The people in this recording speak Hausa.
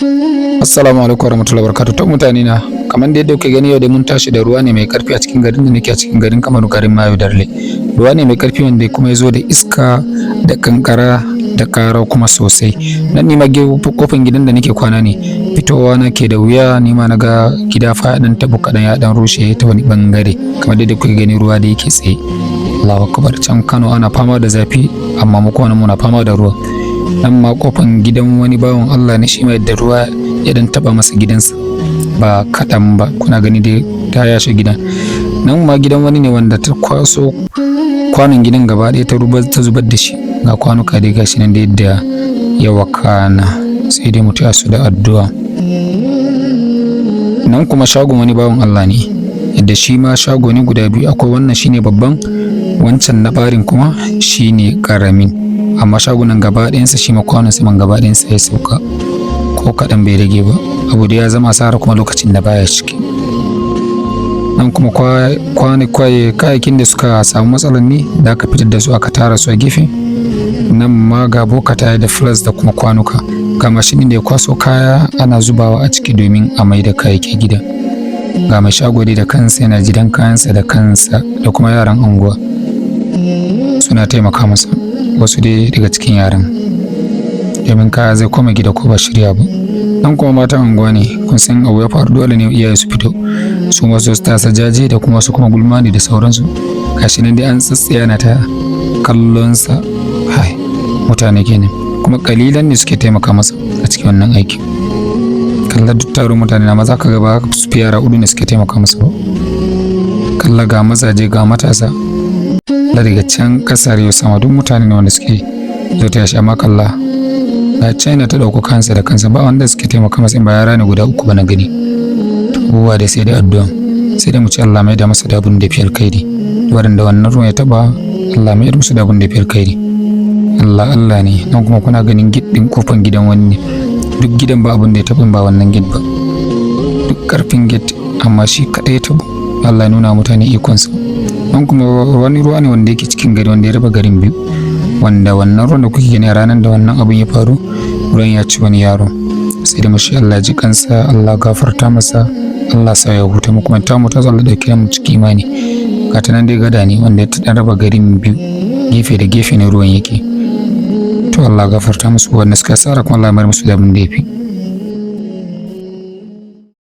Assalamu alaikum warahmatullahi wabarakatuh. To mutane na, kamar da yadda kuke gani, yau dai mun tashi da ruwa ne mai karfi a cikin garin da nake, a cikin garin Kamaru, garin Mayo Darle. Ruwa ne mai karfi wanda kuma ya zo da iska da kankara da kara kuma sosai. Nan ni ma kofan gidan da nake kwana ne. Fitowa na ke da wuya, ni ma na ga gida fa ya dan tabu kaɗan, ya dan rushe ta wani bangare, kamar yadda kuke gani ruwa da yake tsaye. Allahu akbar! Can Kano ana fama da zafi, amma mu kuma muna fama da ruwa. Nan ma kofan gidan wani bawan Allah ne, shi ma yadda ruwa ya dan taba masa gidansa ba kaɗan ba, kuna gani dai ta yashe gidan. Nan ma gidan wani ne wanda ta kwaso kwanon gidan gaba ɗaya ta zubar da shi. Ga kwanuka dai, gashi nan da yadda ya wakana, sai dai mu taya su da addu'a. Nan kuma shagon wani bawan Allah ne, yadda shi ma shago ne guda biyu akwai. Wannan shine babban, wancan na ɓarin kuma shine ƙaramin, amma shagunan gaba ɗayansa shi ma kwanon saman gaba ɗayansa ya sauka, ko kaɗan bai rage ba. Abu da ya zama asara kuma lokacin da baya ciki. Nan kuma kwane kwaye kayayyakin da suka samu matsalar ne da aka fitar da su, aka tara su a gefe. Nan ma ga bokataye da flask da kuma kwanuka. Ga mashin da ya kwaso kaya ana zubawa a ciki domin a mai da kayayyaki gida. Ga mai shago dai da kansa yana jidan kayansa da kansa, da kuma yaran anguwa suna taimaka masa, wasu dai daga cikin yaran, domin kaya zai koma gida ko ba shirya ba. Nan kuma matan anguwa ne. Kun san abu ya faru, dole ne iyaye su fito su masu su tasa jaje da kuma su kuma gulma ne da sauransu. Gashi nan dai an tsatsaya na ta kallonsa. Hai, mutane kenan. Kuma kalilan ne suke taimaka masa a cikin wannan aiki. Kalla duk taron mutane na maza, ka ga ba su fi yara hudu ne suke taimaka masa ba. Kalla, ga mazaje, ga matasa da daga can kasar yau sama, duk mutane ne wanda suke zo taya shi. Amma kalla, ga China ta ɗauko kansa da kansa, ba wanda suke taimaka masa in ba yara ne guda uku ba na gani. Abubuwa da sai dai addu'a, sai dai mu ci Allah mai da masa da abin da fi alkhairi. Waɗanda wannan ruwan ya taɓa, Allah mai da musu da abin da fi alkhairi. Allah Allah ne. Nan kuma kuna ganin gate ɗin kofan gidan wani ne. Duk gidan ba abin da ya taɓa ba wannan gate ba, duk ƙarfin gate, amma shi kaɗai ya taɓa. Allah ya nuna mutane ikonsa. Nan kuma wani ruwa ne wanda yake cikin gari, wanda ya raba garin biyu, wanda wannan ruwan da kuke gani, a ranar da wannan abin ya faru, ruwan ya ci wani yaro. Sai da mashi Allah ji kansa, Allah gafarta masa, Allah sa ya huta. Mu kuma ta mu ta Allah dauke mu cikin imani. Ga ta nan dai, gada ne wanda ya dan raba garin biyu, gefe da gefe ne ruwan yake. To, Allah gafarta musu wanda suka sara, kuma Allah ya mayar musu da abin da yafi.